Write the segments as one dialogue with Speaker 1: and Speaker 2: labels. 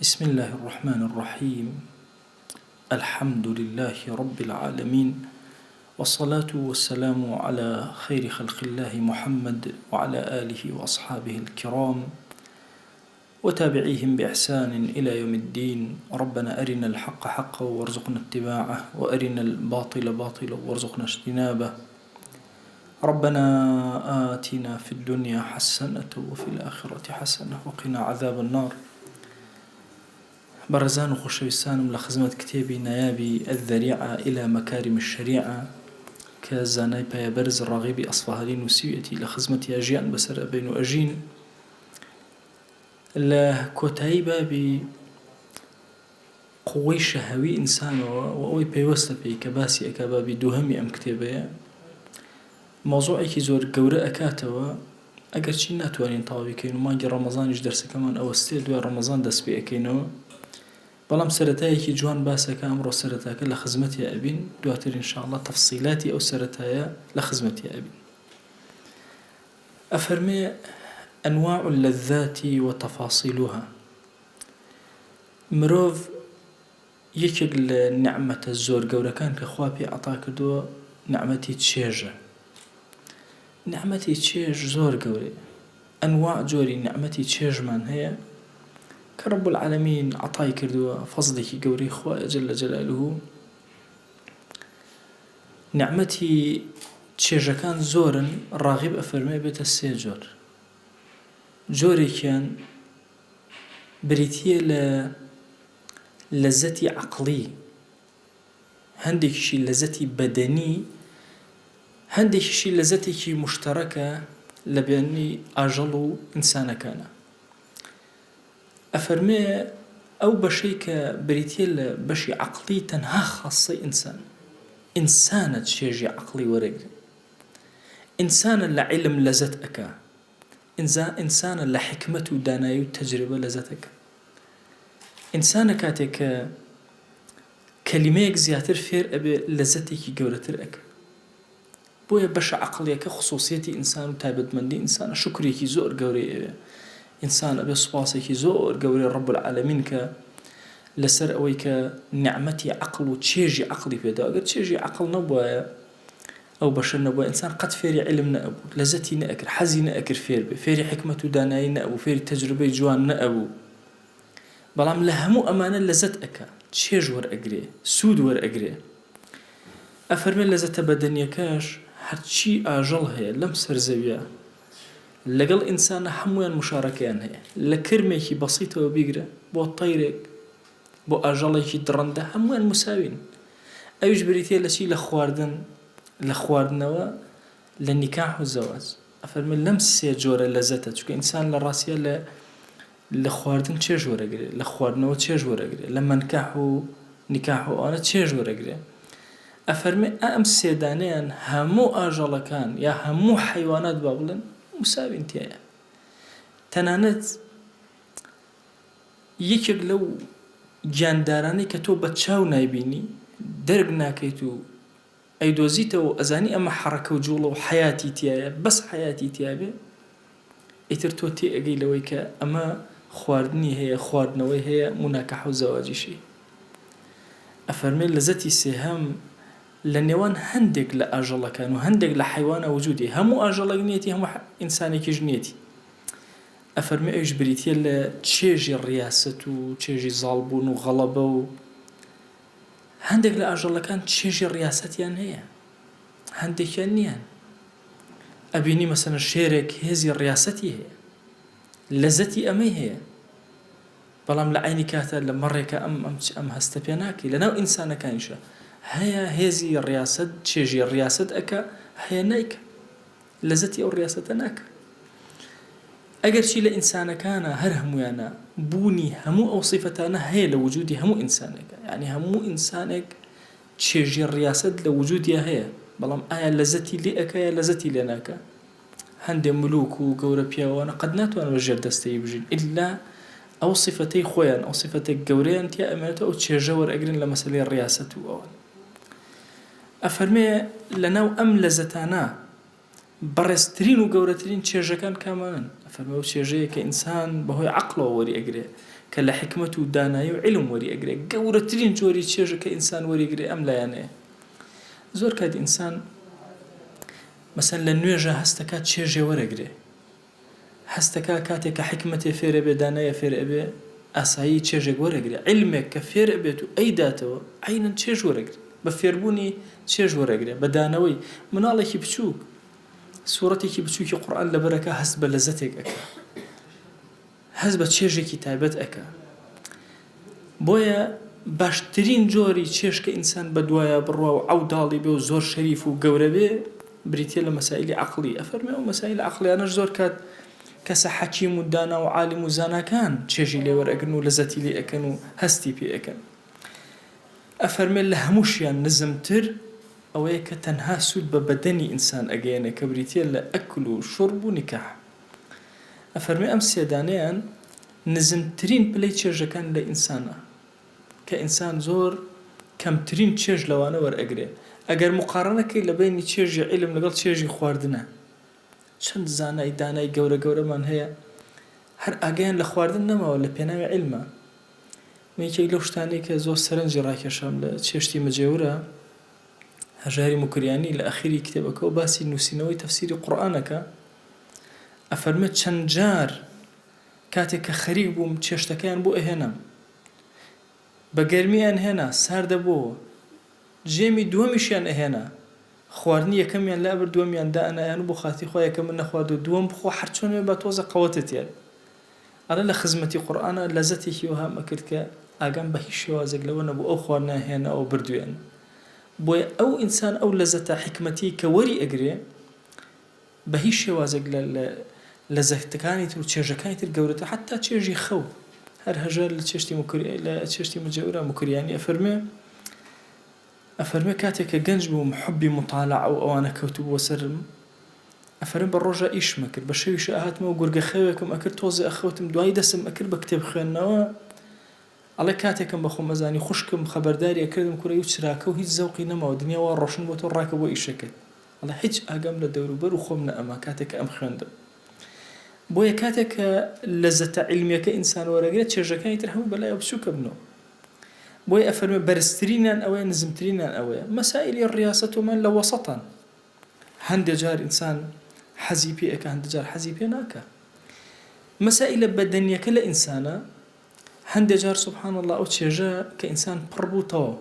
Speaker 1: بسم اللە الرحمن الرحیم الحمد للە رب العالمین والصلاة والسلام علی خیر خلق اللە محمد وعلی آله وأصحابه الکرام وتابعیهم بإحسان إلی یوم الدین ربنا أرنا الحق حقا وارزقنا اتباعه وأرنا الباطل باطلا وارزقنا اجتنابه ربنا آتنا في الدنيا حسنة وفي الآخرة حسنة وقنا عذاب النار بەڕێزان و خۆشەویستانم لە خزمەت کتێبی نایابی الذریعە الی مکارم الشریعە کە زانای پایەبەرز ڕاغیبی ئەسفەهانی نووسیویەتی لە خزمەتیا ژیان بەسەر ئەبەین و ئەژین لە کۆتایی بابی قوەی شەهەوی ئینسانەوە و ئەوەی پەیوەستە پێی کە باسی ئەکا بابی دووهەمی ئەم کتێبەیە مەوزوعێکی زۆر گەورە ئەکاتەوە ئەگەرچی ناتوانین تەواوی کەین و مانگی ڕەمەزانیش دەرسەکەمان ئەوەستێ دوای ڕەمەزان دەست پێ ئەکەینەوە بەڵام سەرەتایەکی جوان باسەکە ئەمڕۆ سەرەتاکە لە خزمەتیا ئەبین دواتر ان شاء اللە تەفسیلاتی ئەو سەرەتایە لە خزمەتیا ئەبین ئەفەرمێ انواع اللذات وتفاصیلها مرۆڤ یەکێک لە نیعمەتە زۆر گەورەکان کە خوا پێی عەتا کردووە نیعمەتی چێژە. نیعمەتی چێژ زۆر گەورەیە. ئەنواع جۆری نیعمەتی چێژمان هەیە کە رب العالمین عەتای کردووە، فەزڵێکی گەورەی خوایە جل جلاله. نیعمەتی چێژەکان زۆرن، ڕاغیب ئەفەرموێ بێتە سێ جۆر. جۆرێکیان بریتییە لە لەزەتی عەقڵی، هەندێکیشی لەزەتی بەدەنی، هەندێکیشی لەزەتێکی موشتەڕەکە لە بێنی ئاژەڵ و ئینسانەکانە. ئەفەرمێ ئەو بەشەی کە بریتییە لە بەشی عەقڵی تەنها خاسەی ئینسان، ئینسانە چێژی عەقڵی وەرەگرێ، ئینسانە لە عیلم لەزەت ئەکا، ئینجا ئینسانە لە حیکمەت و دانایی و تەجربە لەزەت ئەکا. ئینسانە کاتێک کە کەلیمەیەک زیاتر فێر ئەبێ لەزەتێکی گەورەتر ئەکا. بۆیە بەشە عەقڵیەکە خسوسیەتی ئینسان و تایبەتمەندی ئینسانە شوکرێکی زۆر گەورەی ئەوێ. ئینسان ئەبێ سوپاسێکی زۆر گەورەی ڕەب العالمین کە لەسەر ئەوەی کە نیعمەتی عەقڵ و چێژی عەقڵی پێداوە. گەر چێژی عەقڵ نەبوایە ئەو بەشە نەبوایە ئینسان قەت فێری عیلم نەئەبوو، لەزەتی نەئەکرد، حەزی نەئەکرد فێر بێ، فێری حیکمەت و دانایی نەئەبوو، فێری تەجروبەی جوان نەئەبوو. بەڵام لە هەموو ئەمانە لەزەت ئەکا، چێژ وەرئەگرێ، سوود وەرئەگرێ. ئەفەرمێ لەزەتە بەدەنیەکەش هەرچی ئاژەڵ هەیە لەم سەر زەویە لەگەڵ ئینسانا هەموویان موشارەکەیان هەیە، لە کرمێکی بەسیتەوە بیگرە بۆ تەیرێک، بۆ ئاژەڵێکی دڕندە هەموویان موساوین. ئەویش بریتیە لە چی لە خواردن لە خواردنەوە لە نیکاح و زەواج ئەفەرمێ لەم سێ جۆرە لەزەتە چونکە ئینسان لە ڕاستیا لە لە خواردن چێژ وەرەگرێ لە خواردنەوە چێژ وەرەگرێ لە مەنکاح و نیکاح و ئەوانە چێژ وەرەگرێ ئەفەرمێ ئەم سێدانەیان هەموو ئاژەڵەکان یا هەموو حەیوانات با بڵێن مساوین تیایە تەنانەت یەکێک لەو گیاندارانەی کە تۆ بە چاو نایبینی، دەرک ناکەیت و ئەیدۆزیتەوە و ئەزانی ئەمە حەڕەکە و جوڵە و حەیاتی تیایە، بەس حەیاتی تیابێ، ئیتر تۆ تێئەگەی لەوەی کە ئەمە خواردنی هەیە، خواردنەوەی هەیە، موناکەحە و زەواجیشی. ئەفەرمێ لەزەتی سێهەم لە نێوان هەندێک لە ئاژەڵەکان و هەندێک لە حەیوانە وجودی هەیە، هەموو ئاژەڵێک نیەتی، هەموو ئینسانێکیش نیەتی. ئەفەرموێ ئەویش بریتیە لە چێژی ڕیاسەت و چێژی زاڵبوون و غەڵەبە و هەندێک لە ئاژەڵەکان چێژی ڕیاسەتیان هەیە هەندێکیان نییان ئەبینی مەسەنە شێرێک هێزی ڕیاسەتی هەیە لەزەتی ئەمەی هەیە بەڵام لە عینی کاتە لە مەڕێکە ئەم ئەم ئەم هەستە پێ ناکەی لەناو ئینسانەکانیشە هەیە هێزی ڕیاسەت چێژی ڕیاسەت ئەکا هەیە نایکە لەزەتی ئەو ڕیاسەتە ناکا. ئەگەرچی لە ئینسانەکانا هەر هەموویانا بوونی هەموو ئەو سیفەتانە هەیە لە وجودی هەموو ئینسانێکا یانی هەموو ئینسانێک چێژی ڕیاسەت لە وجودیا هەیە بەڵام ئایا لەزەتی لێ ئەکا یا لەزەتی لێ ناکا هەندێ ملوک و گەورە پیاوانە قەت ناتوانن بە ژێر دەستەیی بژین ئیلا ئەو سیفەتەی خۆیان ئەو سیفەتە گەورەیان تیا ئەمێنێتەوە ئەو چێژە وەرئەگرن لە مەسەلەی ڕیاسەت و ئەوان ئەفەرمێ لەناو ئەم لەزەتانە بەڕێزترین و گەورەترین چێژەکان کامانەن؟ ئەفەرمێ ئەو چێژەیە کە ئینسان بەهۆی عەقڵەوە وەری ئەگرێ. کە لە حیکمەت و دانایی و عیلم وەری ئەگرێ گەورەترین جۆری چێژە کە ئینسان وەری گرێ ئەم لایەنەیە زۆر کات ئینسان مەسەن لە نوێژە هەستەکە چێژێ وەرەگرێ هەستەکا کاتێک کە حیکمەتێ فێر ئەبێ دانایە فێر ئەبێ ئاسایی چێژێک وەرەگرێ عیلمێک کە فێر ئەبێت و ئەیداتەوە عەینەن چێژ وەرەگرێ بە فێربوونی چێژ وەرەگرێ بە دانەوەی مناڵێکی بچووک سوڕەتێکی بچووکی قورئان لەبەرەکا هەست بە لەزەتێک ئەکا هەست بە چێژێکی تایبەت ئەکا بۆیە باشترین جۆری چێژ کە ئینسان بە دوایا بڕوا و عەوداڵی بێ و زۆر شەریف و گەورە بێ بریتیە لە مەسائیلی عەقڵی ئەفەرمێ ئەو مەسائیلە عەقڵیانەش زۆر کات کەسە حەکیم و دانا و عالم و زاناکان چێژی لێ وەرئەگرن و لەزەتی لێ ئەکەن و هەستی پێ ئەکەن ئەفەرمێ لە هەمووشیان نزمتر ئەوەیە کە تەنها سوود بە بەدەنی ئینسان ئەگەیەنێ کە بریتیە لە ئەکل و شورب و نیکاح ئەفەرمێ ئەم سێ دانەیان نزمترین پلەی چێژەکان لە ئینسانە کە ئینسان زۆر کەمترین چێژ لەوانە وەرئەگرێ ئەگەر موقارەنە کەی لە بەینی چێژی عیلم لەگەڵ چێژی خواردنە چەند زانای دانای گەورە گەورەمان هەیە هەر ئاگایان لە خواردن نەماوە لە پێناوی عیلمە من یەکێک لەو شتانەی کە زۆر سەرنجی ڕاکێشام لە چێشتی مجێورە هەژاری موکریانی لە ئەخیری کتێبەکەوە باسی نووسینەوەی تەفسیری قورئانەکە ئەفەرمێت چەند جار کاتێک کە خەریک بووم چێشتەکەیان بۆ ئەهێنام بە گەرمی ئەنهێنا سارد ئەبۆوە جێمی دووەمیشیان ئەهێنا خواردنی یەکەمیان لابرد دووەمیان دائەنایان و بۆ خاتری خوا یەکەمت نەخواردووە دووەم بخۆ هەر چۆنێ با تۆزە قەوەتت تیابێ ئەڵێ لە خزمەتی قورئانا لەزەتێکی وەهام ئەکرد کە ئاگام بە هیچ شێوازێک لەوە نەبوو ئەو خواردنە هێناوە بردویانە بۆیە ئەو ئینسان ئەو لەزەتە حیکمەتیەی کە وەری ئەگرێ بە هیچ شێوازێک لە لە لەزەتەکانی تر و چێژەکانی تر گەورەتر حەتا چێژی خەو هەر هەژار لە چێشتی موکری لە چێشتی مجەورا موکریانی ئەفەرموێ ئەفەرموێ کاتێک کە گەنج بووم حوبی موتالەعە و ئەوانە کەوتبووە سەرم ئەفەرموێ بە ڕۆژا ئیشم ئەکرد بە شەویشا ئەهاتمەوە گورگە خەوێکم ئەکرد تۆزێ ئەخەوتم دوایی دەسم ئەکرد بە کتێب خوێندنەوە ئەڵێ کاتێکم بە خۆم ئەزانی خوشکم خەبەرداری ئەکردم کورە یو چراکە و هیچ زەوقی نەماوە دنیا وا ڕۆشن بۆتەوە ڕاکە بۆ ئیشەکەت ئەڵێ هیچ ئاگام لە دەوروبەر و خۆم نەئەما کاتێک کە ئەم خوێندم بۆیە کاتێک کە لەزەتە عیلمیەکە ئینسان وەرەگرێت چێژەکانی تر هەموو بەلایەوە بچووکە بنەوە بۆیە ئەفەرمێ بەرزترینیان ئەوەیە نزمترینیان ئەوەیە مەسائیلی ڕیاسەت و من لە وەسەتان هەندێ جار ئینسان حەزی پێ ئەکا هەندێ جار حەزی پێ ناکا مەسائیلە بەدەنیەکە لە ئینسانە هەندێ جار سبحان اللە ئەو چێژە کە ئینسان پڕ بوو تەواو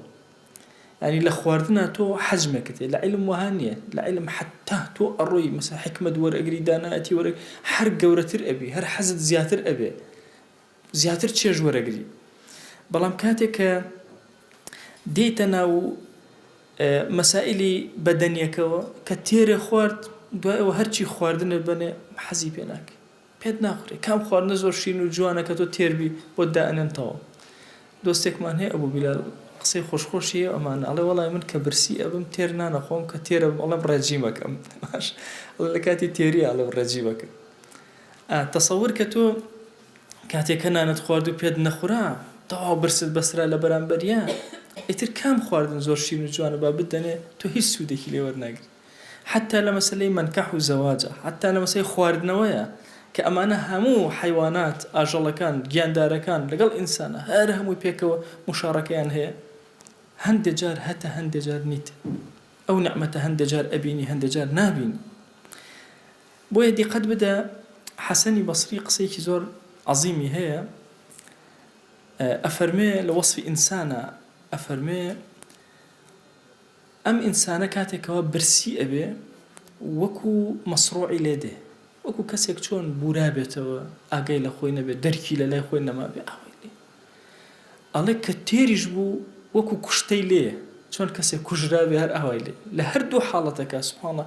Speaker 1: یعنی لە خواردنا تۆ حەجمێکت هەیە لە عیلم وەها نییە لە عیلم حەتا تۆ ئەڕۆی مەسە حکمت وەرئەگری دانایەتی وەرە هەر گەورەتر ئەبی هەر حەزت زیاتر ئەبێ زیاتر چێژ وەرەگری بەڵام کاتێک کە دێیتە ناو مەسائلی بەدەنیەکەوە کە تێرێ خوارد دوای ئەوە هەرچی خواردنت بەنێ حەزی پێ ناکەی پێت ناخورێ کام خواردنە زۆر شیرن و جوانە کە تۆ تێر بی بۆت دائەنێن تەواو دۆستێکمان هەیە ئەبو بیلال قسەی خۆش خۆشی هەیە ئەمانە ئەڵێ وەڵای من کە برسی ئەبم تێر نانەخۆم کە تێر ئەبم ئەڵێم ڕێجیمەکەم باش ئەڵێ لە کاتی تێریە ئەڵێم ڕێجیمەکەم ئا تەسەور کە تۆ کاتێک کە نانت خوارد و پێت نەخورا تەواو برست بەسرا لە بەرامبەریا ئیتر کام خواردن زۆر شیرن و جوانە با بتدەنێ تۆ هیچ سوودێکی لێ وەرناگری حەتتا لە مەسەلەی مەنکەح و زەواجە، حەتتا لە مەسەلەی خواردنەوەیە، کە ئەمانە هەموو حەیوانات، ئاژەڵەکان، گیاندارەکان لەگەڵ ئینسانا هەر هەمووی پێکەوە موشاڕەکەیان هەیە، هەندێ جار هەتە هەندێ جار نیتە، ئەو نیعمەتە هەندێ جار ئەبینی هەندێ جار نابینی. بۆیە دیقەت بدە حەسەنی بەسری قسەیەکی زۆر عەزیمی هەیە ئەفەرمێ لە وەسفی ئینسانا ئەفەرمێ، ئەم ئینسانە کاتێک کەوا برسی ئەبێ وەکو مەسڕوعی لێ دێ وەکو کەسێک چۆن بورابێتەوە ئاگای لە خۆی نەبێ دەرکی لە لای خۆی نەمابێ ئاوای لێ ئەڵێ کە تێریش بوو وەکو کوشتەی لێیە چۆن کەسێک کوژرابێ هەر ئاوای لێ لە هەردوو حاڵەتەکە سبحان اللە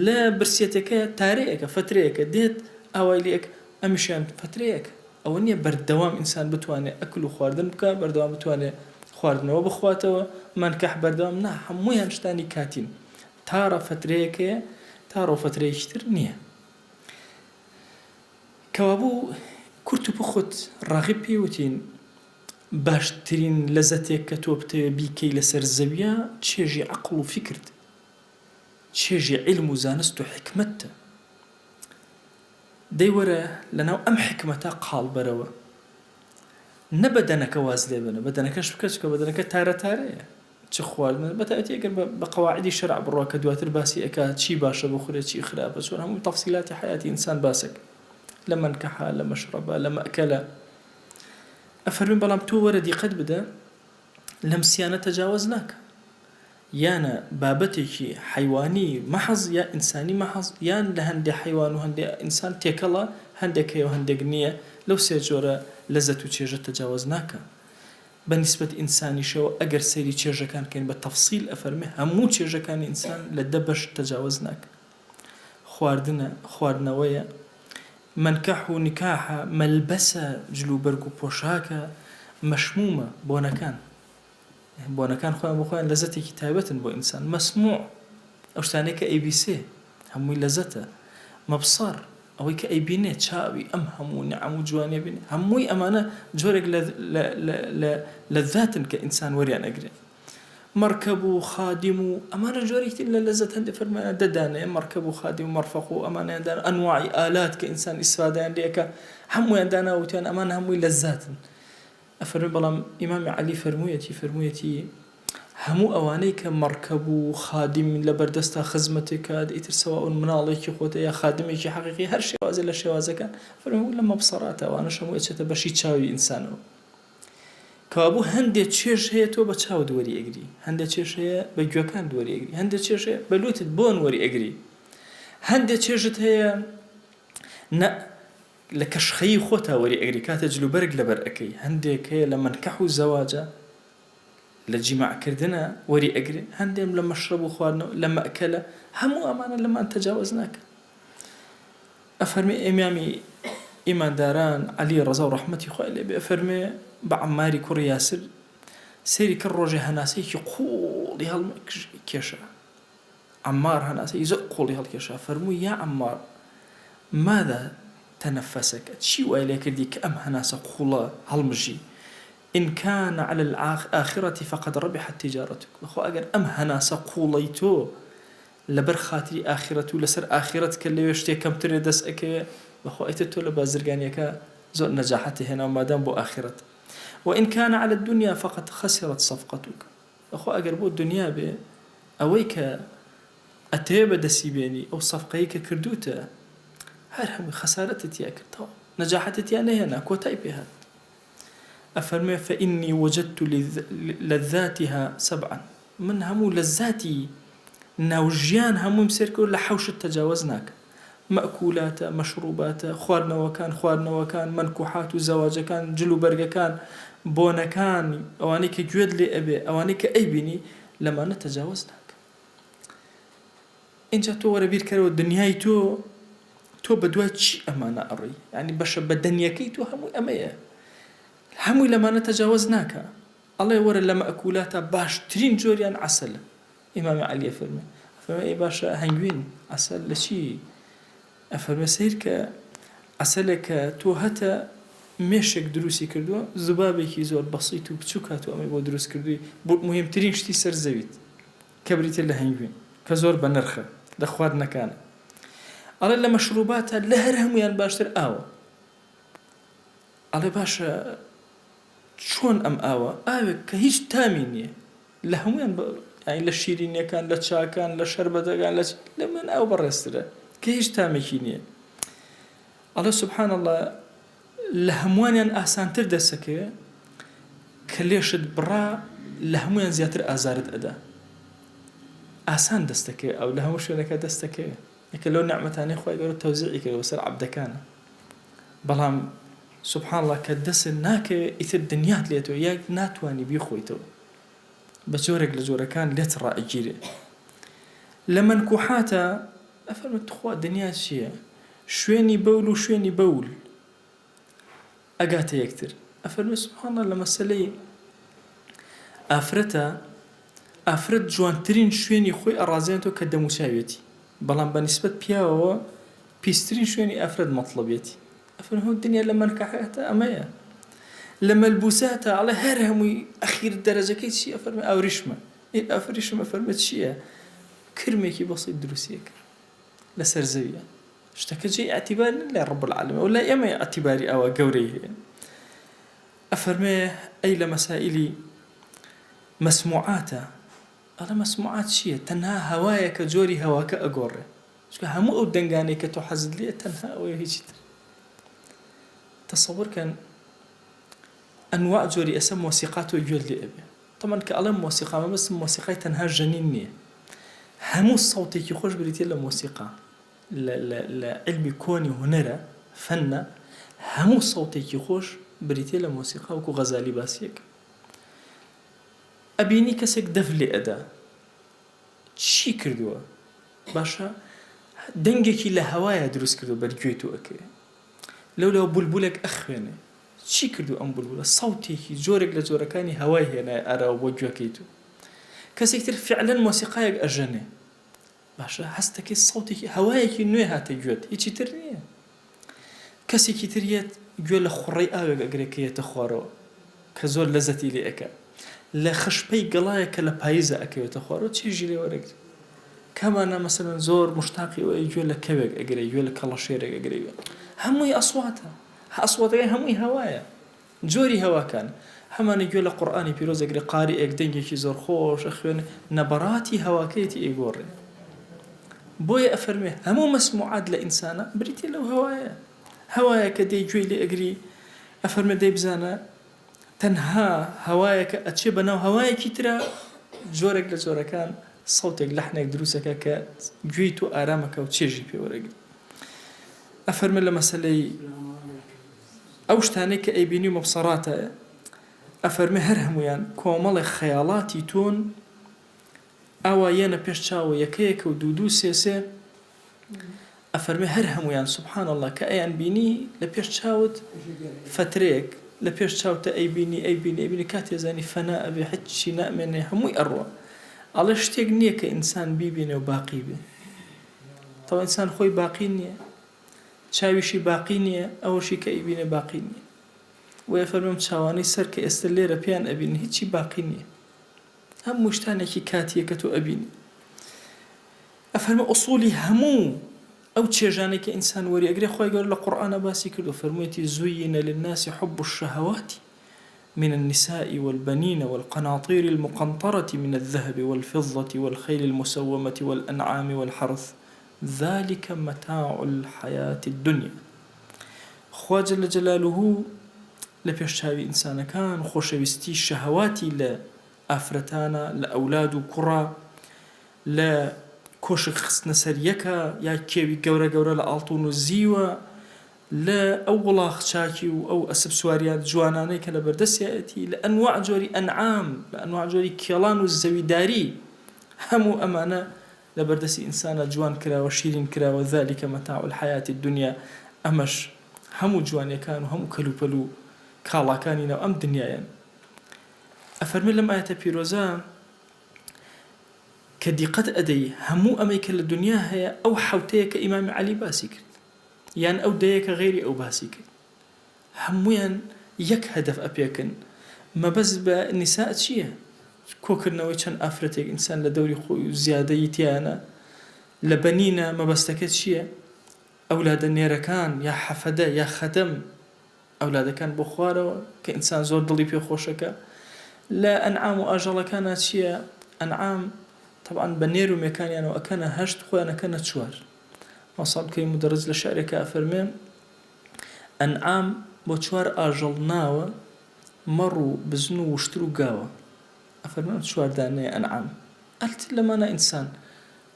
Speaker 1: لە برسیەتەکە تارەیەکە فەترەیەکە دێت ئاوای لێک ئەمیشیان فەترەیەکە ئەوە نیە بەردەوام ئینسان بتوانێ ئەکل و خواردن بکا بەردەوام بتوانێ خواردنەوە بخواتەوە مەنکەح بەردەوام نا هەموویان شتانی کاتین تارە فەترەیەک هەیە تارە و فەترەیەکی تر نیە کەوابوو کورت و پوخت ڕاغب پێی وتین باشترین لەزەتێک کە تۆ بتەوێ بیکەی لەسەر زەویە چێژی عەقڵ و فیکرت چێژی عیلم و زانست و حیکمەتتە دەی وەرە لەناو ئەم حیکمەتە قاڵ بەرەوە. نە بەدەنەکە واز لێ بێنە، بەدەنەکەش بکە چونکە بەدەنەکە تارە تارەیە، چ خواردنە بەتایبەتی ئەگەر بە قەواعیدی شەرع بڕوا کە دواتر باسی ئەکا چی باشە بخورێ چی خراپە چۆن هەموو تەفسیلاتی حەیاتی ئینسان باسەک لە مەنکەحە لە مەشرەبە لە مەئکەلە ئەفەرمێ بەڵام تۆ وەرە دیقەت بدە لەم سیانە تەجاوەز ناکە یانە بابەتێکی حەیوانی مەحز یا ئینسانی مەحز یان لە هەندێ حەیوان و هەندێ ئینسان تێکەڵە هەندێک هەیە و هەندێک نییە لەو سێ جۆرە لەزەت و چێژە تەجاوەز ناکا بە نیسبەت ئینسانیشەوە ئەگەر سەیری چێژەکان کەین بە تەفسیل ئەفەرمێ هەموو چێژەکانی ئینسان لە دە بەش تەجاوەز ناکا خواردنە خواردنەوەیە مەنکەح و نیکاحە مەلبەسە جلوبەرگ و پۆشاکە مەشمومە بۆنەکان بۆنەکان خۆیان بۆ خۆیان لەزەتێکی تایبەتن بۆ ئینسان. مەسموع، ئەو شتانەی کە ئەیبیسێ هەمووی لەزەتە. مەبسەر، ئەوەی کە ئەیبینێ، چاوی ئەم هەموو نیعەم و جوانیە بینێ، هەمووی ئەمانە جۆرێک لە لە لە لە لەزاتن کە ئینسان وەریان ئەگرێ. مەرکەب و خادیم و ئەمانە جۆرێکی تر لە لەزەت هەندێ فەرمایە دە دانەیە مەرکەب و خادیم و مەرفەق و ئەمانەیان دانا ئەنواعی ئالات کە ئینسان ئیسفادەیان لێ ئەکا هەموویان دانا وتیان ئەمانە هەمووی لەزاتن. ئەفەرموێ بەڵام ئیمامی عەلی فەرموویەتی فەرموویەتی هەموو ئەوانەی کە مەڕکەب و خادم لەبەردەستا خزمەتێک کات ئیتر سەواء مناڵێکی خۆتە یا خادمێکی حەقیقی هەر شێوازێ لە شێوازەکان فەرمووی لە مەبسەراتە ئەوانەش هەموو ئەچێتە بەشی چاوی ئینسانەوە کەوابوو هەندێ چێژ هەیە تۆ بە چاوت وەری ئەگری هەندێ چێژ هەیە بە گوێکانت وەری ئەگری هەندێ چێژ هەیە بە لوتت بۆن وەری ئەگری هەندێ چێژت هەیە نە لە کەشخەیی خۆتا وەری ئەگری کاتێ جل و بەرگ لەبەر ئەکەی هەندێک هەیە لە مەنکەح و زەواجا لە جیماع کردنا وەری ئەگرێ هەندێم لە مەشرەب و خواردنەوە لە مەئکەلە هەموو ئەمانە لەمان تەجاوەز ناکەن ئەفەرمێ ئیمامی ئیمانداران عەلی ڕەزا و ڕەحمەتی خوای لێ بێ ئەفەرمێ بە عەمماری کوڕی یاسر سەیری کرد ڕۆژێ هەناسەیەکی قووڵی هەڵکێشا عەممار هەناسەی زۆر قوڵی هەڵکێشا، فەرمووی، یا عەممار ماذا تنفسک، چی وای لێکردی کە ئەم هەناسە قوڵە هەڵمژی، ان کان علی الآخرە فقد ربحت تجارتک، بەخوا ئەگەر ئەم هەناسە قوڵەی تۆ لەبەر خاتری ئاخیرەت و لەسەر ئاخیرەت کە لەوێ شتێ کەمترێ دەست ئەکەوێ، بەخوا ئیتر تۆ لە بازرگانیەکە زۆر نەجاحەتت هێناوە مادام بۆ ئاخیرەت، وان کان علی الدنیا فقد خسرت صفقتک. بەخوا ئەگەر بۆ دونیا بێ ئەوەی کە ئەتەوێ بە دەسی بێنی ئەو سەفقەی کە کردوتە هەر هەمووی خەسارەتت تیا کرد تەواو نەجاحەتت تیا نەهێنا کۆتای پێ هات ئەفەرموێ فإنی وجدت لذاتها سبعا من هەموو لەزاتی ناو ژیان هەموویم سێر کرد لە حەوشت تەجاوەز ناکە مەئکولاتە، مەشڕوباتە، خواردنەوەکان، خواردنەوەکان، مەنکوحات و زەواجەکان، جل و بەرگەکان، بۆنەکان، ئەوانەی کە گوێت لێ ئەبێ، ئەوانەی کە ئەیبینی، لەمانە تەجاوەز ناکە. ئینجا تۆ وەرە بیرکەرەوە دنیای تۆ، تۆ بەدوای چی ئەمانە ئەڕۆی؟ یانی بەشە بەدەنیەکەی تۆ هەمووی ئەمەیە. هەمووی لەمانە تەجاوەز ناکا. ئەڵێ وەرە لە مەئکولاتا باشترین جۆریان عەسەلە. ئیمامی عەلی ئەفەرموێ، ئەفەرموێ ئەی باشە هەنگوین، عەسەل، لە چی؟ ئەفەرموێ سەیر کە عەسەلێک کە تۆ هەتە مێشێک دروستی کردووە زوبابێکی زۆر بەسیت و بچوک هاتووە ئەمەی بۆ دروست کردووی بۆ مهمترین شتی سەر زەویت کە بریتیە لە هەنگوین کە زۆر بەنرخە لە خواردنەکانە ئەڵێ لە مەشروباتە لە هەر هەموویان باشتر ئاوە ئەڵێ باشە چۆن ئەم ئاوە ئاوێک کە هیچ تامی نییە لە هەموویان بە یانی لە شیرینیەکان لە چاکان لە شەربەتەکان لە لە من ئەو بەڕێزترە کە هیچ تامێکی نییە ئەڵێ سبحان اللە لە هەمووانیان ئاسانتر دەسەکەوێ کە لێشت بڕا لە هەمویان زیاتر ئازارت ئەدا ئاسان دەستەکەوێ ئەو لە هەموو شوێنەکە دەستەکەوێ یەکە لەو نعمەتانەی خوای گەورە تەوزیعی کردووە بەسەر عەبدەکانە بەڵام سبحان اللە کە دەست ناکەوێ ئیتر دنیات لێتەوە یا ناتوانی بیخۆیتەوە بە جۆرێک لە جۆرەکان لێت ڕائەگیرێ لە مەنکوحاتە ئەفەرموێ تخوا دنیا چییە شوێنی بەول و شوێنی بەول ئەگاتە یەکتر ئەفەرموێ سبحان اللە لە مەسەلەی ئافرەتە ئافرەت جوانترین شوێنی خۆی ئەڕازێنێتەوە کە دەموچاوێتی بەڵام بە نیسبەت پیاوەوە پیسترین شوێنی ئافرەت مەتڵەبێتی ئەفەرموێ دنیا لە مەنکەحاتە ئەمەیە لە مەلبوساتە ئەڵێ هەر هەمووی ئەخیر دەرەجەکەی چی ئەفەرموێ ئاوریشمە ئەی ئاوریشم ئەفەرموێ چییە کرمێکی بەسیت دروستی کرد لەسەر زەویە شتەکە جێی ئیعتیبار نیە لای رب العالمین و لای ئێمە ئیعتیباری ئاوا گەورەی هەیە. ئەفەرمێ ئەی لە مەسائیلی مەسموعاتە ئەڵێ مەسموعات چییە تەنها هەوایە کە جۆری هەواکە ئەگۆڕێ چونکە هەموو ئەو دەنگانەی کە تۆ حەزت لێیە تەنها ئەوەیە هیچی تر تەسەور کەن ئەنواع جۆری ئێستا مۆسیقا تۆ گوێت لێ ئەبێ تەبعەن کە ئەڵێم مۆسیقا مەبەستم مۆسیقای تەنها ژەنین نییە هەموو سەوتێکی خۆش بریتیە لە مۆسیقا لە لە لە عیلمی کۆنی هونەرە فەنە هەموو سەوتێکی خۆش بریتیە لە مۆسیقا وەکو غەزالی باسی ئەکا ئەبینی کەسێک دەف لێ ئەدا چی کردووە باشە دەنگێکی لە هەوایە دروست کردو بەر گوێی تۆ ئەکەوێ لەولاوە بولبولێک ئەخوێنێ چی کردو ئەم بولبولە سەوتێکی جۆرێک لە جۆرەکانی هەوای هێنایە ئاراوە بۆ گوێکەی تۆ کەسێک تر فعلەن مۆسیقایەک ئەژەنێ باشە هەستەکەی سەوتێکی هەوایەکی نوێ هاتە گوێت هیچی تر نییە کەسێکی تر یەت گوێ لە خوڕەی ئاوێک ئەگرێ کە یەتە خوارەوە کە زۆر لەزەتی لێ ئەکا لە خشپەی گەڵایەک کە لە پایزا ئەکەوێتە خوارەوە چێژی لێ وەرەگرێ کامانە مەسەلەن زۆر مشتاقی ئەوەیە گوێ لە کەوێک ئەگرێ گوێ لە کەڵەشێرێک ئەگرێ هەمووی ئەسواتە ئەسواتەکەی هەمووی هەوایە جۆری هەواکان، هەمانە گوێ لە قورئانی پیرۆز ئەگرێ قاریئێک دەنگێکی زۆر خۆش ئەخوێنێ نەبەراتی هەواکەیەتی ئەیگۆڕێ بۆیە ئەفەرموێ هەموو مەسموعات لە ئینسانا بریتیە لەو هەوایە هەوایە کە دێی گوێی لێ ئەگری ئەفەرموێ دەی بزانە تەنها هەوایەکە ئەچێ بەناو هەوایەکی ترا جۆرێک لە جۆرەکان سەوتێک لەحنێک دروستەکە کە گوێی تۆ ئارامەکە و چێژی پێوەرەگری ئەفەرمێ لە مەسەلەی ئەو شتانەی کە ئەیبینی و مبصراتە ئەفەرمێ هەر هەموویان کۆمەڵێ خەیاڵاتی تۆن ئاوا یەنە پێش چاوە یەکە یەکە و دوو دوو سێ سێ ئەفەرمێ هەر هەموویان سبحان اللە کە ئەیان بینی لە پێش چاوت فەترەیەک لە پێش چاوتە ئەیبینی ئەیبینی ئەیبینی کاتێ زانی فەنا ئەبێ هیچی نامێنێ هەمووی ئەڕوا ئەڵێ شتێک نییە کە ئینسان بیبینێ و باقی بێ تەوە ئینسان خۆی باقی نییە چاویشی باقی نییە ئەوەشی کە ئەیبینێ باقی نییە بۆیە فەرمووم چاوانەی سەر کە ئێستە لێرە پێیان ئەبینن هیچی باقی نییە هەموو شتانێکی کاتیە کە تۆ ئەبینی ئەفەرمە ئوسولی هەموو ئەو چێژانەی کە ئینسان وەری ئەگرێ خوای گەورە لە قورئانا باسی کردو فەرموویەتی زوین للناس حب الشهوات من النساء والبنين والقناطير المقنطرة من الذهب والفضة والخيل المسومة والأنعام والحرث ذلك متاع الحياة الدنيا خوا جل جلاله لە پێش چاوی ئینسانەکان خۆشەویستی شەهەواتی لە ئافرەتانە لە ئەولاد و کوڕە لە کۆشک خستنە سەر یەکە یا کێوی گەورە گەورە لە ئاڵتون و زیوە لە ئەو وڵاخ چاکی و ئەو ئەسپ سواریە جوانانەی کە لە بەردەستیایەتی، لە ئەنواع جۆری ئەنعام، لە ئەنواع جۆری کێڵان و زەویداری، هەموو ئەمانە لە بەردەستی ئینسانا جوان کراوە، شیرین کراوە، ذلک متاع الحیاة الدنیا، ئەمەش هەموو جوانیەکان و هەموو کەلوپەل و کاڵاکانی ناو ئەم دنیایەن. ئەفەرمێ لەم ئایەتە پیرۆزە کە دیقەت ئەدەی هەموو ئەمەی کە لە دنیا هەیە ئەو حەوتەیە کە ئیمامی عەلی باسی کرد. یان ئەو دەیە کە غەیری ئەو باسی کرد هەموویان یەک هەدەف ئەپێکن مەبەست بە نیساء چییە؟ کۆکردنەوەی چەند ئافرەتێک ئینسان لە دەوری خۆی و زیادەیی تیانە لە بەنینە مەبەستەکە چییە؟ ئەولادە نێرەکان یا حەفەدە یا خەدەم ئەولادەکان بۆ خوارەوە کە ئینسان زۆر دڵی پێ خۆشەکە لە ئەنعام و ئاژەڵەکانا چییە؟ ئەنعام تەبعەن بە نێر و مێکانیانەوە ئەکەنە هەشت خۆیان ئەکەنە چوار مامۆستا عەبدولکەریم مودەڕیس لە شعرێکا ئەفەرموێ، ئەنعام بۆ چوار ئاژەڵ ناوە، مەڕ و بزن و وشتر و گاوە. ئەفەرموێ ئەم چوار دانەیە ئەنعام. ئەلتر لەمانە ئینسان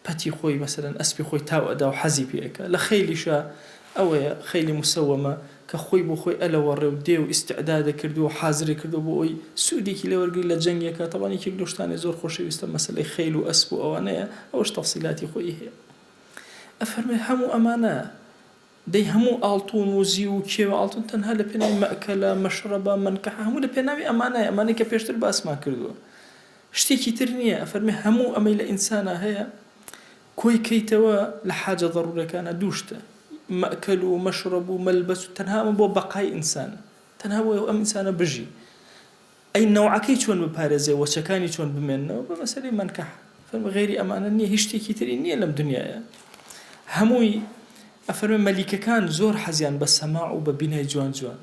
Speaker 1: پەتی خۆی مەسەلەن ئەسپی خۆی تاو ئەدا و حەزی پێ ئەکا. لە خەیلیشا ئەوەیە خەیلی مسەوەمە کە خۆی بۆ خۆی ئەلەوەڕێ و دێ و ئیستعدادە کردووە و حازری کردووە بۆ ئەوەی سوودێکی لێ وەرگری لە جەنگێکا. تەبعەن یەکێک لەو شتانەی زۆر خۆشەویستە مەسەلەی خەیل و ئەسپ و ئەوانەیە، ئەوەش تەفسیلاتی خۆی هەیە. ئەفەرموێ هەموو ئەمانە دەی هەموو ئاڵتون و زیو و کێوە ئاڵتون تەنها لە پێناوی مەئکەلە مەشرەبە مەنکەحە هەموو لە پێناوی ئەمانەیە ئەمانەی کە پێشتر باسمان کردووە شتێکی تر نییە ئەفەرمێ هەموو ئەمەی لە ئینسانا هەیە کۆی کەیتەوە لە حاجە ضرورەکانە دوو شتە مەئکەل و مەشرەب و مەلبەس و تەنها ئەمە بۆ بەقای ئینسانە تەنها بۆ ئەم ئینسانە بژی ئەی نەوعەکەی چۆن بپارێزێ وەچەکانی چۆن بمێننەوە بە مەسەلەی مەنکەح فەرمووی غەیری ئەمانە نییە هیچ شتێکی تری نییە لەم دنیایە هەمووی ئەفەرمێ مەلیکەکان زۆر حەزیان بە سەماع و بە بینای جوان جوان.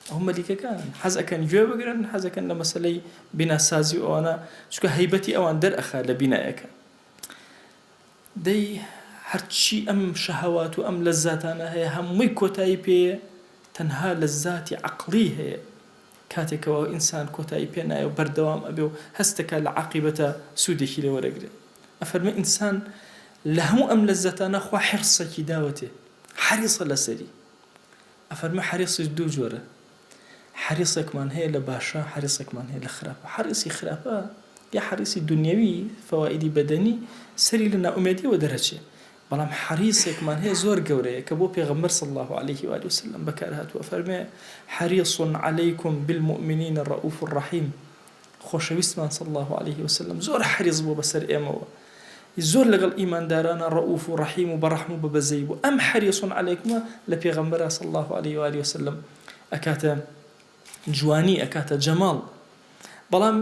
Speaker 1: ئەو مەلیکەکانن حەز ئەکەن گوێ بگرن حەز ئەکەن لە مەسەلەی بیناسازی و ئەوانە چونکە هەیبەتی ئەوان دەرئەخا لە بینایەکە دەی هەرچی ئەم شەهەوات و ئەم لەزاتانە هەیە هەمووی کۆتایی پێیە تەنها لەزاتی عەقڵی هەیە کاتێک کەوا ئینسان کۆتایی پێ نایە و بەردەوام ئەبێ و هەست دەکا لە عاقیبەتا سوودێکی لێ وەرەگرێ ئەفەرمێ ئینسان لە هەموو ئەم لەزەتانە خوا حیڕسێکی داوەتێ حەریصە لەسەری ئەفەرمێ حەریصیش دوو جۆرە حەریصێکمان هەیە لە باشە حەریصێکمان هەیە لە خراپە حەریصی خراپە یا حەریصی دنیاوی فەوائیدی بەدەنی سەری لە نائومێدیەوە دەرەچێ بەڵام حەریصێکمان هەیە زۆر گەورەیە کە بۆ پێغەمبەر صلی اللە علیه و آله وسلم بەکار هاتووە فەرمێ حریص علیکم بالمؤمنین رؤوف رحیم خۆشەویستمان صلی اللە علیه وسلم زۆر حەریص بووە بەسەر ئێمەوە زۆر لەگەڵ ئیماندارانا ڕەئوف و ڕەحیم و بەڕەحم و بەبەزەیی بوو ئەم حریص علیکمە لە پێغەمبەرا صلی اللە علیه و آله وسلم ئەکاتە جوانی ئەکاتە جەماڵ بەڵام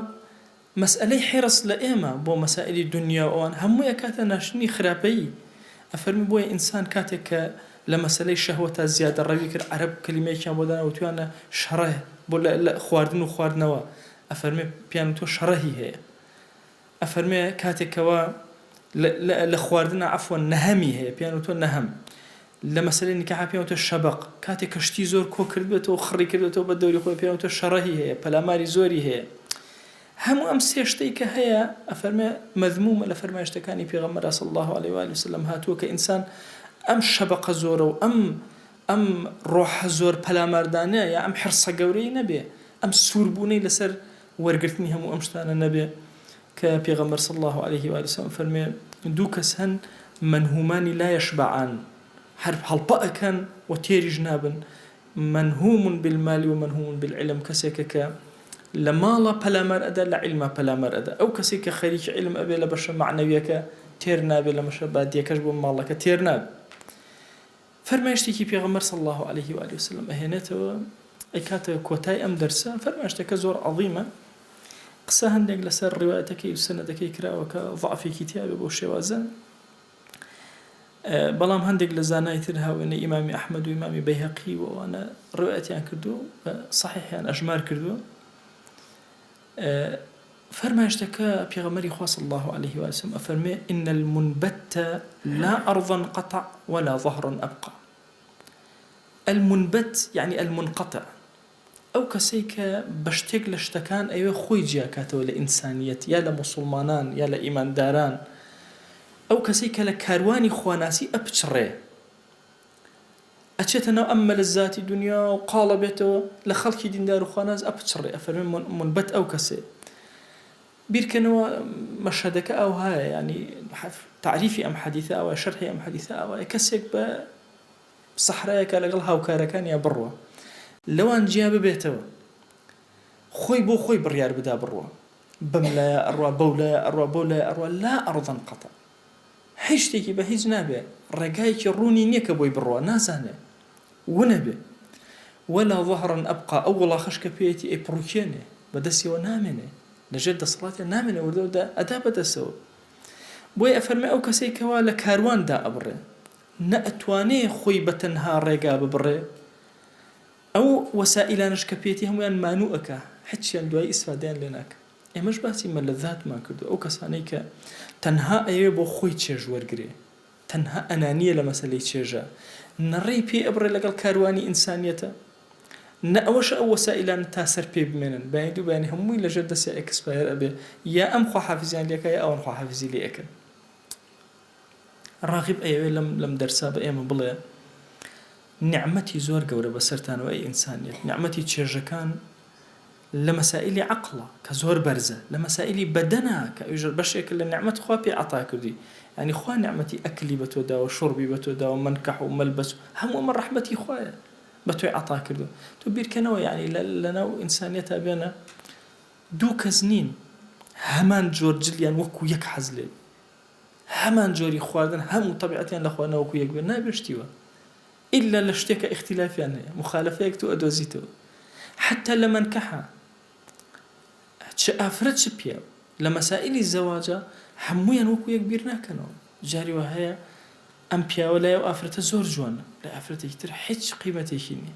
Speaker 1: مەسئەلەی حیڕس لە ئێمە بۆ مەسائیلی دونیا و ئەوان هەمووی ئەکاتە ناشرینی خراپەیی ئەفەرموو بۆیە ئینسان کاتێک کە لە مەسەلەی شەهوەتا زیادە ڕەوی کرد عەرەب کەلیمەیەکیان بۆ دانا وتویانە شەڕە بۆ لە خواردن و خواردنەوە ئەفەرمێ پێیان وتوە شەڕەهی هەیە ئەفەرمێ کاتێک کەوا لە خواردنا عەفوەن نەهەمی هەیە پێیان وتوە نەهەم لە مەسەلەی نیکاحا پێیان وتوە شەبەق کاتێک کە شتی زۆر کۆ کردبێتەوە خڕی کردێتەوە بە دەوری خۆی پێیان وتوە شەڕەهی هەیە پەلاماری زۆری هەیە هەموو ئەم سێ شتەی کە هەیە ئەفەرمێ مەذمومە لە فەرمایشتەکانی پێغەمبەر صلی الله علیه و آله وسلم هاتووە کە ئینسان ئەم شەبەقە زۆرە و ئەم ئەم ڕۆحە زۆر پەلاماردانە یا ئەم حرصە گەورەی نەبێ ئەم سووربوونەی لەسەر وەرگرتنی هەموو ئەم شتانە نەبێ کە پێغەمبەر صلی اللە علیه و آله وسلم فەرمێ دوو کەس هەن منهومانی لا یشبعان هەر هەڵپە ئەکەن و تێریش نابن منهوم بالمال و منهوم بالعلم کەسێکە کە لە ماڵە پەلامار ئەدا لە عیلما پەلامار ئەدا ئەو کەسێک کە خەریکی عیلم ئەبێ لە بەشە مەعنەویەکە تێر نابێ لە مەشە بادیەکەش بۆ ماڵەکە تێر نابێ فەرمایشتێکی پێغەمبەر صلی اللە علیه و آله وسلم ئەهێنێتەوە ئەیکاتە کۆتای ئەم دەرسە فەرمایشتەکە زۆر عەظیمە قسە هەندێک لەسەر ڕیوایەتەکەی و سەنەدەکەی کراوە کە ضعفێکی تیاوێ بۆ شێوازە بەڵام هەندێک لە زانای تر هاوێنە ئیمامی ئەحمەد و ئیمامی بەیهەقی و ئەوانە ڕوایەتیان کردووە و صحیحیان ئەژمار کردووە فەرمایشتەکە پێغەمبەری خوا صلی اللە علیه و سلم ئەفەرمێ ان المنبت لا ارضا قطع ولا ظهرا ابقى المنبت یعنی المنقطع ئەو کەسەی کە بە شتێک لە شتەکان ئەوێ خۆی جیاکاتەوە لە ئینسانیەت یا لە موسڵمانان یا لە ئیمانداران ئەو کەسەی کە لە کاروانی خواناسی ئەپچڕێ ئەچێتە ناو ئەم مەلەزاتی دونیا و قاڵ ئەبێتەوە لە خەڵکی دیندار و خواناس ئەپچڕێ ئەفەرمێ مونبەت ئەو کەسەیە بیرکەنەوە مەشهەدەکە ئاوهایە یانی تەعریفی ئەم حەدیثە ئاوایە شەرحی ئەم حەدیثە ئاوایە کەسێک بە سەحرایەکە لەگەڵ هاوکارەکانیا بڕوا لەوان جیا ببێتەوە خۆی بۆ خۆی بڕیار بدا بڕوا بەم لایە ئەڕوا بەو لایە ئەڕوا بەو لایە ئەڕوا لا ئەڕضن قەتع هیچ شتێکی بە هیچ نابێ ڕێگایەکی ڕوونی نیە کە بۆی بڕوا نازانێ ونەبێ ولا ظهرا ابقا ئەو وڵاخەش کە پێیەتی ئەیپڕوکێنێ بە دەستیەوە نامێنێ لە ژێر دەسەڵاتیا نامێنێ وردە وردە ئەدا بە دەستەوە بۆیە ئەفەرمێ ئەو کەسەی کەوا لە کاروان دائەبڕێ نە ئەتوانێ خۆی بە تەنها ڕێگا ببڕێ ئەو وەسائیلانەش کە پێیەتی هەموویان مانوو ئەکا هیچیان دوایی ئیسفادەیان لێ ناکا ئێمەش باسی مەلەذاتمان کردووە ئەو کەسانەی کە تەنها ئەیەوێ بۆ خۆی چێژ وەرگرێ تەنها ئەنانیە لە مەسەلەی چێژە نە ڕێی پێ ئەبڕێ لەگەڵ کاروانی ئینسانیەتە نە ئەوەشە ئەو وەسائیلانە تا سەر پێ بمێنن بەیانی دوو بەیانی هەمووی لەژێر دەستیا expire ئەبێ یا ئەم خواحافیزیان لێکا یا ئەوان خواحافیزی لێ ئەکەن ڕاغب ئەیەوێ لەم لەم دەرسە بە ئێمە بڵێ نیعمەتی زۆر گەورە بەسەرتانەوە ئەی ئینسانیەت نیعمەتی چێژەکان لە مەسائیلی عەقڵە کە زۆر بەرزە لە مەسائیلی بەدەنە کە ئەویش بەشێکە لە نیعمەت خوا پێ عەتا کردووی یانی خوا نیعمەتی ئەکلی بە تۆ داوە شوڕبی بە تۆ داوە مەنکەح و مەلبەس و هەموو ئەمە ڕەحمەتی خوایە بە تۆی عەتا کردووە تۆ بیرکەنەوە یانی لەناو ئینسانیەتا بێنە دوو کەس نین هەمان جۆر جلیان وەکو یەک حەز لێ هەمان جۆری خواردن هەموو تەبیعەتیان لە خواردنە وەکو یەک بێ نابێ شتی وا ئیلا لە شتێکە ئیختیلافیان هەیە موخالەفەیەک تۆ ئەدۆزیتەوە حەتا لە مەنکەحە چ ئافرەت چ پیاو لە مەسائلی زەواجە هەموویان وەکو یەک بیر ناکەنەوە جاری وا هەیە ئەم پیاوە لای ئەو ئافرەتە زۆر جوانە لای ئافرەتێکی تر هیچ قیمەتێکی نییە.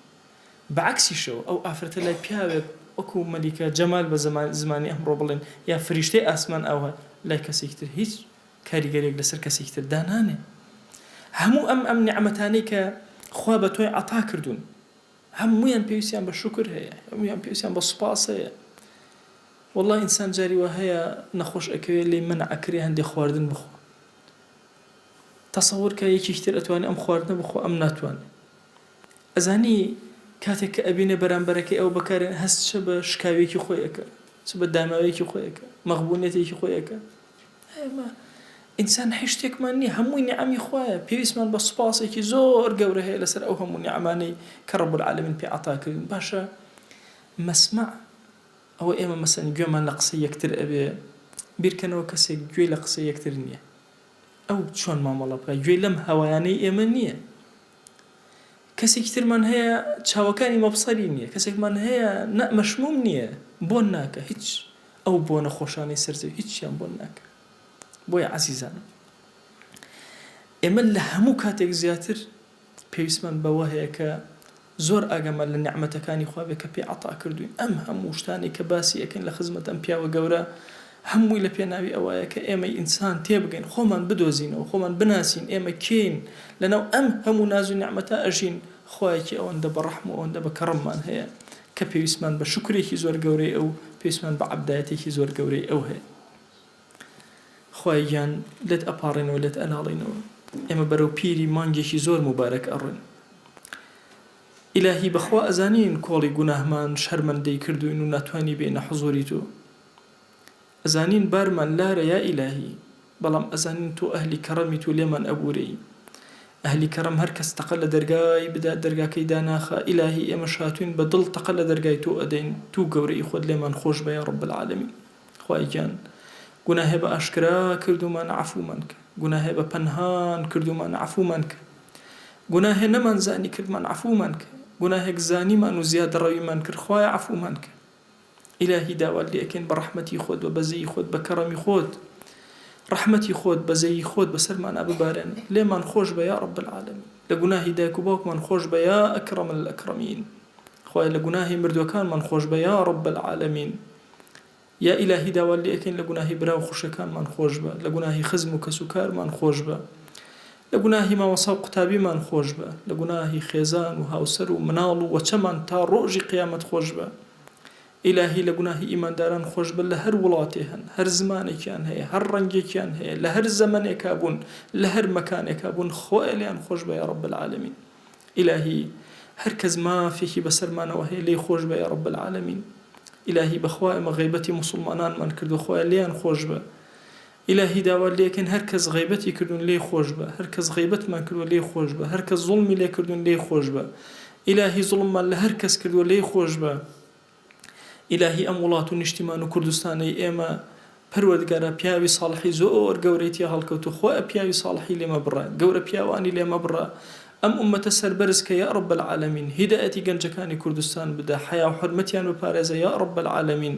Speaker 1: بە عەکسیشەوە ئەو ئافرەتە لای پیاوێک وەکو مەلیکە جەمال بە زمانی ئەمڕۆ بڵێن یا فریشتەی ئاسمان ئاوها لای کەسێکی تر هیچ کاریگەریەک لەسەر کەسێکی تر دانانێ. هەموو ئەم ئەم نیعمەتانەی کە خوا بە تۆی عەتا کردوون هەموویان پێویستیان بە شوکر هەیە، هەموویان پێویستیان بە سوپاس هەیە. وەڵڵا ئینسان جاری وا هەیە نەخۆش ئەکەوێ لێی مەنع ئەکرێ هەندێ خواردن بخوا. تەسەور کە یەکێکی تر ئەتوانێ ئەم خواردنە بخوا ئەم ناتوانێ. ئەزانی کاتێک کە ئەبینێ بەرامبەرەکەی ئەوە بەکارێ هەست چ بە شکاویەکی خۆی ئەکا، چ بە داماویەکی خۆی ئەکا، مەغبونیەتێکی خۆی ئەکا. ئێمە ئینسان هیچ شتێکمان نییە هەمووی نیعەمی خوایە پێویستمان بە سوپاسێکی زۆر گەورە هەیە لەسەر ئەو هەموو نیعەمانەی کە رب العالمین پێ عەتا کردین باشە مەسمع ئەوە ئێمە مەسەن گوێمان لە قسەی یەکتر ئەبێ بیرکەنەوە کەسێک گوێی لە قسەی یەکتر نییە ئەو چۆن مامەڵە بکە گوێی لەم هەوایانەی ئێمە نییە کەسێکی ترمان هەیە چاوەکانی مەبسەری نییە کەسێکمان هەیە نە مەشموم نییە بۆن ناکە هیچ ئەو بۆنە خۆشانەی سەر زەوی هیچیان بۆن ناکە بۆیە عەزیزانم ئێمە لە هەموو کاتێک زیاتر پێویستمان بەوە هەیە کە زۆر ئاگامان لە نیعمەتەکانی خوا بێ کە پێی عەتا کردووین ئەم هەموو شتانەی کە باسی ئەکەین لە خزمەت ئەم پیاوە گەورە هەمووی لە پێناوی ئەوایە کە ئێمەی ئینسان تێبگەین خۆمان بدۆزینەوە خۆمان بناسین ئێمە کێین لەناو ئەم هەموو ناز و نیعمەتە ئەژین خوایەکی ئەوەندە بە ڕەحم و ئەوەندە بە کەڕەممان هەیە کە پێویستمان بە شوکرێکی زۆر گەورەی ئەو، پێویستمان بە عەبدایەتێکی زۆر گەورەی ئەو هەیە. خوایە گیان لێت ئەپاڕێینەوە لێت ئەناڵینەوە. ئێمە بەرەو پیری مانگێکی زۆر موبارەک ئەڕۆین. ئیلاهی بەخوا ئەزانین کۆڵی گوناهمان شەرمەندەی کردووین و ناتوانی بێینە حزوری تۆ. ئەزانین بارمان لارە یا ئیلاهی بەڵام ئەزانین تۆ ئەهلی کەڕەمیت و لێمان ئەبورێی ئەهلی کەڕەم هەر کەس تەقە لە دەرگای بدات دەرگاکەی داناخا ئیلاهی ئێمەش هاتوین بە دڵ تەقە لە دەرگای تۆ ئەدەین توو گەورەی خۆت لێمان خۆش بە یا رب العالمین خوایە گیان گوناهێ بە ئاشکرا کردوومانە عەفومان کە گوناهێ بە پەنهان کردوومانە عەفومان کە گوناهێ نەمان زانی کردمان عەفومان کە گوناهێک زانیمان و زیادەڕەویمان کرد خوایە عەفومان کە ئیلاهی داوات لێ ئەکەین بە ڕەحمەتی خۆت بە بەزەیی خۆت بە کەڕەمی خۆت ڕەحمەتی خۆت بەزەیی خۆت بەسەرمانا ببارێنە لێمان خۆش بە یا رب العالمین لە گوناهی دایک و باوکمان خۆش بە یا اکرم الاکرمین خوایە لە گوناهی مردوەکانمان خۆش بە یا رب العالمین یا ئیلاهی داوات لێ ئەکەین لە گوناهی برا و خوشکەکانمان خۆش بە لە گوناهی خزم و کەس و کارمان خۆش بە لە گوناهی مامۆستا و قوتابیمان خۆش بە لە گوناهی خێزان و هاوسەر و مناڵ و وەچەمان تا ڕۆژی قیامەت خۆش بە ئیلاهی لە گوناهی ئیمانداران خۆش بە لە هەر وڵاتێ هەن هەر زمانێکیان هەیە هەر ڕەنگێکیان هەیە لە هەر زەمەنێکا بوون لە هەر مەکانێکا بوون خوایە لێیان خۆش بە یا رب العالمین ئیلاهی هەر کەس مافێکی بەسەرمانەوە هەیە لێی خۆش بە یا رب العالمین ئیلاهی بەخوا ئێمە غەیبەتی موسڵمانانمان کردوە خوایە لێیان خۆش بە ئیلاهی داوات لێ ئەکەین هەر کەس غەیبەتی کردوون لێی خۆش بە هەر کەس غەیبەتمان کردووە لێی خۆش بە هەر کەس زوڵمی لێ کردوون لێی خۆش بە ئیلاهی زوڵممان لە هەر کەس کردووە لێی خۆش بە ئیلاهی ئەم وڵات و نیشتیمان و کوردستانەی ئێمە پەروەردگارا پیاوی ساڵحی زۆر گەورەی تیا هەڵکەوتوو خوایە پیاوی ساڵحی لێ مەبڕە گەورە پیاوانی لێ مەبڕە ئەم ئوممەتە سەربەرز کە یا رب العالمین هیدایەتی گەنجەکانی کوردستان بدە حەیا و حورمەتیان بپارێزە یا رب العالمین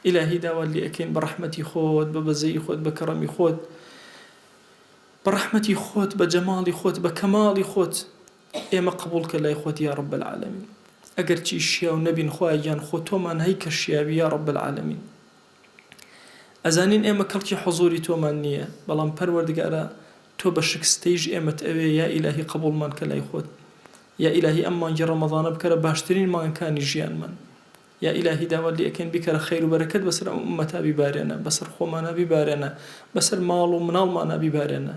Speaker 1: ئیلاهی داوات لێ ئەکەین بە ڕەحمەتی خۆت بە بەزەیی خۆت بە کەڕەمی خۆت بە ڕەحمەتی خۆت بە جەماڵی خۆت بە کەماڵی خۆت ئێمە قبوڵ کە لای خۆت یا رب العالمین ئەگەر چی شیاو نەبین خوایە گیان خۆ تۆمان هەی کە شیاوی یا رب العالمین ئەزانین ئێمە کەڵکی حزوری تۆمان نییە بەڵام پەروەردگارا تۆ بە شکستەیش ئێمەت ئەوێ یا ئیلاهی قبوڵمان کە لای خۆت یا ئیلاهی ئەم مانگی ڕەمەضانە بکەرە باشترین مانگەکانی ژیانمان یا ئیلاهی داوات لێ ئەکەین بیکەرە خەیر و بەرەکەت بەسەر ئەم ئوممەتا بیبارێنە بەسەر خۆمانا بیبارێنە بەسەر ماڵ و مناڵمانا بیبارێنە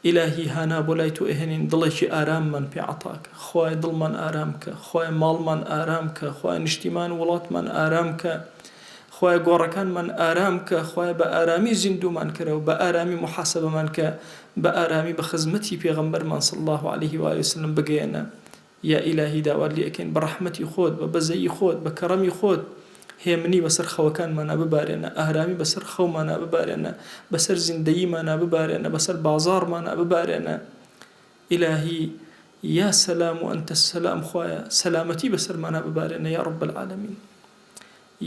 Speaker 1: ئیلاهی هانا بۆ لای تۆ ئەهێنین دڵێکی ئاراممان پێ عەتا کە خوایە دڵمان ئارام کە خوایە ماڵمان ئارام کە خوایە نیشتیمان و وڵاتمان ئارام کە خوایە گۆڕەکانمان ئارام کە خوایە بە ئارامی زیندوومان کەرەوە بە ئارامی موحاسەبەمان کە بە ئارامی بە خزمەتی پێغەمبەرمان صلی اللە علیه و آله وسلم بگەیەنە یا ئیلاهی داوات لێ ئەکەین بە ڕەحمەتی خۆت بە بەزەیی خۆت بە کەڕەمی خۆت هێمنی بەسەر خەوەکانمانا ببارێنە ئارامی بەسەر خەومانا ببارێنە بەسەر زیندەییمانا ببارێنە بەسەر بازاڕمانا ببارێنە ئیلاهی یا سلام و انت السلام خوایە سەلامەتی بەسەرمانا ببارێنە یا رب العالمین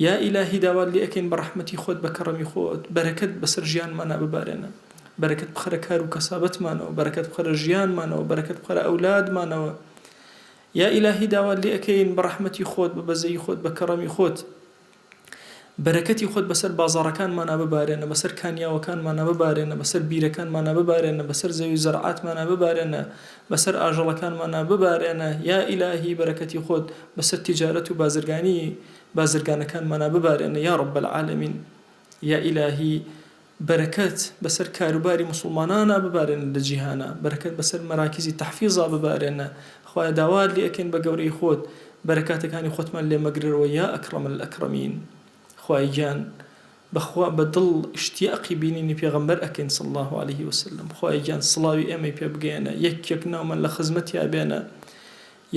Speaker 1: یا ئیلاهی داوات لێ ئەکەین بە ڕەحمەتی خۆت بە کەڕەمی خۆت بەرەکەت بەسەر ژیانمانا ببارێنە بەرەکەت بخەرە کار و کەسابەتمانەوە بەرەکەت بخەرە ژیانمانەوە بەرەکەت بخەرە ئەولادمانەوە. یا ئیلاهی داوات لێ ئەکەین بە ڕەحمەتی خۆت بە بەزەیی خۆت بە کەڕەمی خۆت بەرەکەتی خۆت بەسەر بازاڕەکانمانا ببارێنە، بەسەر کانیاوەکانمانا ببارێنە، بەسەر بیرەکانمانا ببارێنە، بەسەر زەوی و زەرعاتمانا ببارێنە، بەسەر ئاژەڵەکانمانا ببارێنە، یا ئیلاهی بەرەکەتی خۆت بەسەر تیجارەت و بازرگانی بازرگانەکانمانا ببارێنە یا رب العالمین یا ئیلاهی بەرەکەت بەسەر کاروباری موسڵمانانا ببارێنە لە جیهانا، بەرەکەت بەسەر مەراکیزی تەحفیزا ببارێنە، خوایە داوات لێ ئەکەین بە گەورەی خۆت بەرەکاتەکانی خۆتمان لێ مەگرەرەوە یا اکرم الاکرمین خوایە گیان بەخوا بە دڵ ئیشتیاقی بینینی پێغەمبەر ئەکەین صلی اللە علیه وسلم خوایە گیان سڵاوی ئێمەی پێ بگەیەنە یەک یەک ناومان لە خزمەتیا بێنە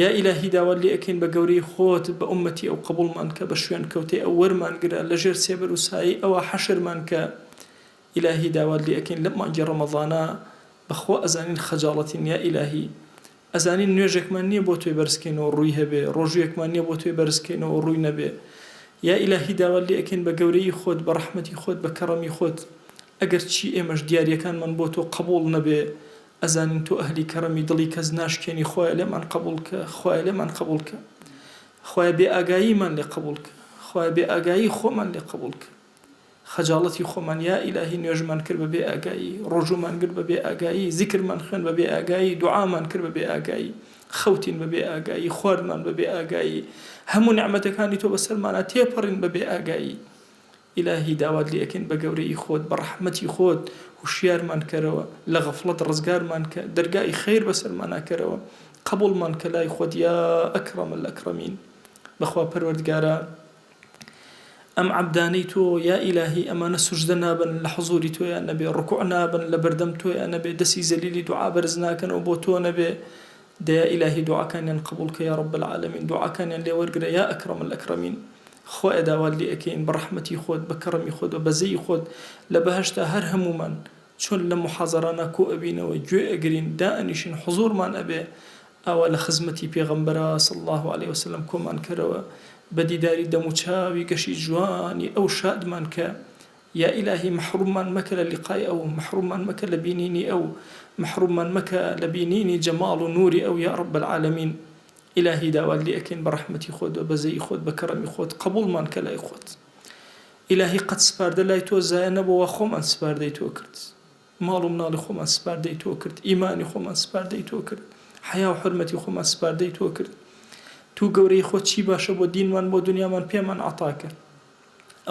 Speaker 1: یا ئیلاهی داوات لێ ئەکەین بە گەورەی خۆت بە ئوممەتی ئەو قبوڵمان کە بە شوێن کەوتەی ئەو وەرمان گرە لە ژێر سێبەر و سایەی ئەوا حەشرمان کە ئیلاهی داوات لێ ئەکەین لەم مانگی ڕەمەزانە بەخوا ئەزانین خەجاڵەتین یا ئیلاهی ئەزانین نوێژێکمان نیە بۆ تۆی بەرز کەینەوە ڕووی هەبێ ڕۆژوویەکمان نیە بۆ تۆی بەرز کەینەوە ڕووی نەبێ یا ئیلاهی داوات لێ ئەکەین بە گەورەیی خۆت بە ڕەحمەتی خۆت بە کەڕەمی خۆت ئەگەر چی ئێمەش دیاریەکانمان بۆ تۆ قبوڵ نەبێ ئەزانین تۆ ئەهلی کەڕەمی دڵی کەس ناشکێنی خوایە لێمان قبوڵ کە خوایە لێمان قبوڵ کە خوایە بێ ئاگاییمان لێ قبوڵ کە خوایە بێ ئاگایی خۆمان لێ قبوڵ کە خەجاڵەتی خۆمان یا ئیلاهی نوێژمان کرد بە بێ ئاگایی ڕۆژوومان گرت بە بێ ئاگایی زیکرمان خوێند بە بێ ئاگایی دوعامان کرد بە بێ ئاگایی خەوتین بە بێ ئاگایی خواردمان بە بێ ئاگایی هەموو نیعمەتەکانی تۆ بەسەرمانا تێپەڕین بە بێ ئاگایی ئیلاهی داوات لێ ئەکەین بە گەورەیی خۆت بە ڕەحمەتی خۆت هوشیارمان کەرەوە لە غەفڵەت ڕزگارمان کە دەرگای خەیر بەسەرمانا کەرەوە قبوڵمان کە لای خۆت یا اکرم الاکرمین بەخوا پەروەردگارا ئەم عەبدانەی تۆ یا ئیلاهی ئەمانە سوجدە نابەن لە حزوری تۆیا نەبێ ڕکوع نابەن لە بەردەم تۆیا نەبێ دەسی زەلیلی دوعا بەرز ناکەنەوە بۆ تۆ نەبێ دە یا ئیلاهی دوعاکانیان قبوڵ کە یا رب العالمین دوعاکانیان لێ وەرگرە یا اکرم الاکرمین خوایە داوات لێ ئەکەین بە ڕەحمەتی خۆت بە کەڕەمی خۆت بە بەزەیی خۆت لە بەهەشتا هەر هەموومان چۆن لەم موحازەرانە کۆ ئەبینەوە گوێ ئەگرین دائەنیشین حزوڕمان ئەبێ ئاوا لە خزمەتی پێغەمبەرا صلی اللە علیە وسلم کۆمان کەرەوە بە دیداری دەموچاوی گەشی جوانی ئەو شادمان کە یا ئیلاهی مەحروممان مەکە لە لیقای ئەو، مەحروممان مەکە لە بینینی ئەو، مەحروممان مەکە لە بینینی جەماڵ و نوری ئەو یا رب العالمین ئیلاهی داوات لێ ئەکەین بە ڕەحمەتی خۆت بە بەزەیی خۆت بە کەڕەمی خۆت قەبوڵمان کە لای خۆت ئیلاهی قەت سپاردە لای تۆ زایە نەبووە وا خۆمان سپاردەی تۆ کرد ماڵ و مناڵی خۆمان سپاردەی تۆ کرد ئیمانی خۆمان سپاردەی تۆ کرد حەیا و حورمەتی خۆمان سپاردەی تۆ کرد تو گەورەی خۆت چی باشە بۆ دینمان بۆ دنیامان پێمان عەتا کرد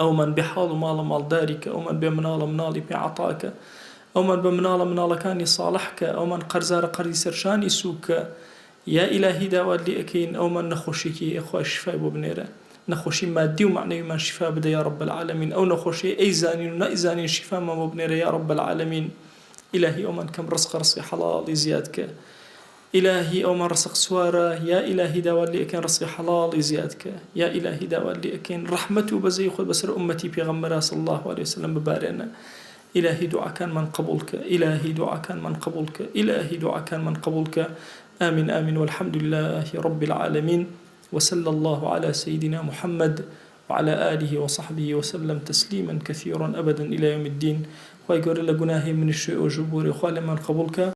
Speaker 1: ئەومان بێ حاڵ و ماڵە ماڵداری کە، ئەومان بێ مناڵە مناڵی پێ عەتا کە، ئەومان بە مناڵە مناڵەکانی ساڵح کە، ئەومان قەرزارە قەرزی سەرشانی سووک کە، یا ئیلاهی داوات لێ ئەکەین ئەومان نەخۆشیەکی هەیە خوایە شیفای بۆ بنێرە، نەخۆشی مادی و مەعنەویمان شیفا بدە یا رب العالمین، ئەو نەخۆشیەی ئەیزانین و نایزانین شیفامان بۆ بنێرە یا رب العالمین، ئیلاهی ئەومان کەم ڕزقە ڕزقی حەڵاڵی زیاد کە. ئیلاهی ئەومان ڕسق سوارە یا ئیلاهی داوات لێ ئەکەین ڕسقی حەڵاڵی زیاد کە یا ئیلاهی داوات لێ ئەکەین ڕەحمەت و بەزەی خۆت بەسەر ئوممەتی پێغەمبەرا صلی اللە علیە وسلم ببارێنە ئیلاهی دوعاکانمان قبوڵ کە ئیلاهی دوعاکانمان قبوڵ کە ئیلاهی دوعاکانمان قبوڵ کە آمین آمین والحمد لله رب العالمین وصلى الله على سيدنا محمد وعلى آله وصحبه وسلم تسليما كثيرا أبدا إلى يوم الدين خوای گەورە لە گوناهی منیش و ئێوەش ببورێ خوا لێمان قبوڵ کە.